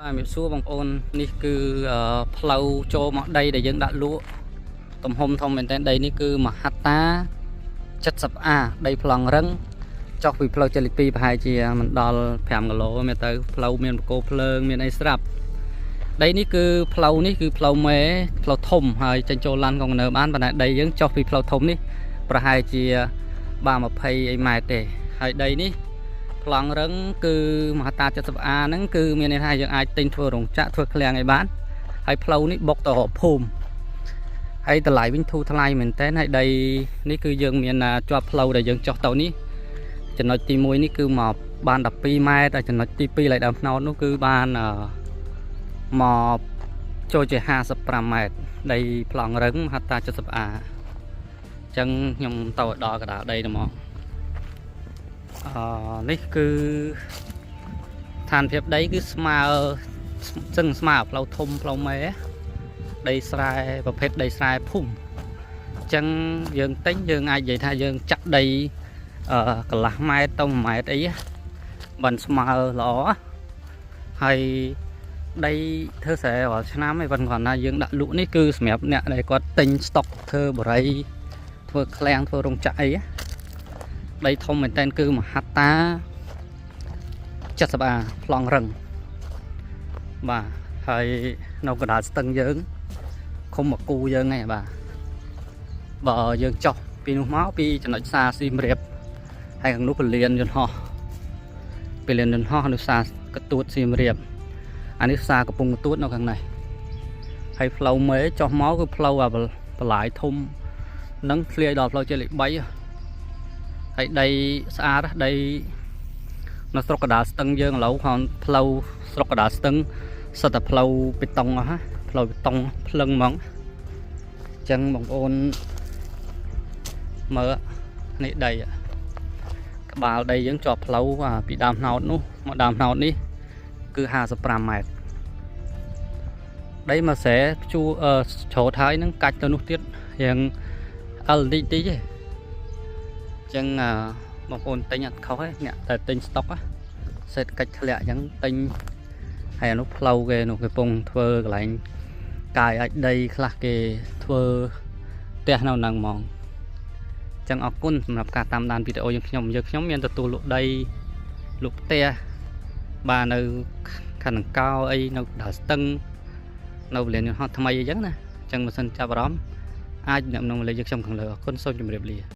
បាទ ជំរាបសួរបងប្អូននេះគឺផ្លូវចូលមកដីដែលយើងដាក់លក់ទំហំធំមែនទែនដីនេះគឺមហត្តា 70A ដីប្លង់រឹងចុះពីផ្លូវ7 2ប្រហែលជាមិនដល់5គីឡូមានទៅផ្លូវមានបកគោភ្លើងមានអីស្រាប់ដីនេះគឺផ្លូវនេះគឺផ្លូវមេផ្លូវធំហើយចេញចូលឡានកុងតឺន័របានប៉ុន្តែដីយើងចុះពីផ្លូវធំនេះប្រហែលជាបាទ20អីម៉ែត្រទេហើយដីនេះប្លង់រឹងគឺមហត្តា 70A ហ្នឹងគឺមានន័យថាយើងអាចទិញធ្វើរោងចក្រធ្វើឃ្លាំងអីបានហើយផ្លូវនេះបុកទៅរកភូមិហើយតម្លៃវិញធូរថ្លៃមែនតើហើយដីនេះគឺយើងមានជាប់ផ្លូវដែលយើងចុះទៅនេះចំណុចទី1នេះគឺមកបាន12ម៉ែត្រហើយចំណុចទី2ឡើយដើមផ្នោតនោះគឺបានមកចូលជា55ម៉ែត្រដីប្លង់រឹងមហត្តា 70A អញ្ចឹងខ្ញុំទៅដល់កណ្ដាលដីទៅមកនេះគឺឋានភាពដីគឺស្មើសឹងស្មើផ្លូវធំផ្លូវមេដីស្រែប្រភេទដីស្រែភូមិអញ្ចឹងយើងទិញយើងអាចនិយាយថាយើងចាក់ដីកន្លះម៉ែត្រទៅ1ម៉ែត្រអីបានស្មើល្អហើយដីធ្វើស្រែរាល់ឆ្នាំឯងប៉ុន្តែគ្រាន់តែយើងដាក់លក់នេះគឺសម្រាប់អ្នកដែលគាត់ទិញស្តុកធ្វើបរិយធ្វើឃ្លាំងធ្វើរោងចក្រអីដីធំមែនតើគឺមហត្តា 70A ប្លង់រឹងបាទហើយនៅកណ្ដាលស្ទឹងយើងឃុំមកគូយើងហ្នឹងបាទបើយើងចុះពីនោះមកពីចំណុចសាសៀមរាបហើយខាងនោះពលានយន្តហោះពលានយន្តហោះនោះសាកទួតសៀមរាបអានេះសាកំពង់កទួតនៅខាងនេះហើយផ្លូវមេចុះមកគឺផ្លូវអាបន្លាយធំនឹងធ្លាយដល់ផ្លូវជាតិលេខ3ហើយដីស្អាតដីនៅស្រុកកណ្ដាលស្ទឹងយើងឥឡូវខាងផ្លូវស្រុកកណ្ដាលស្ទឹងសុទ្ធតែផ្លូវបេតុងអស់ផ្លូវបេតុងភ្លឹងហ្មងអញ្ចឹងបងប្អូនមើលនេះដីក្បាលដីយើងជាប់ផ្លូវពីដើមផ្នោតនោះមកដើមផ្នោតនេះគឺ55ម៉ែត្រដីមួយស្រែជួច្រូតហើយនឹងកាច់ទៅនោះទៀតរៀងអិលតិចតិចទេអញ្ចឹងបងប្អូនទិញអត់ខុសទេអ្នកតែទិញស្តុកសេដ្ឋកិច្ចធ្លាក់អញ្ចឹងទិញហើយអានោះផ្លូវគេនោះគេពងធ្វើកន្លែងកាយអាចដីខ្លះគេធ្វើផ្ទះនៅហ្នឹងហ្មងអញ្ចឹងអរគុណសម្រាប់ការតាមដានវីដេអូយើងខ្ញុំមានទទួលលក់ដីលក់ផ្ទះបាទនៅខណ្ឌដង្កោអីនៅដល់ស្ទឹងនៅវេលាយន្តហោះថ្មីអីចឹងណាអញ្ចឹងបើសិនចាប់អារម្មណ៍អាចអ្នកក្នុងលេខយើងខ្ញុំខាងលើអរគុណសូមជម្រាបលា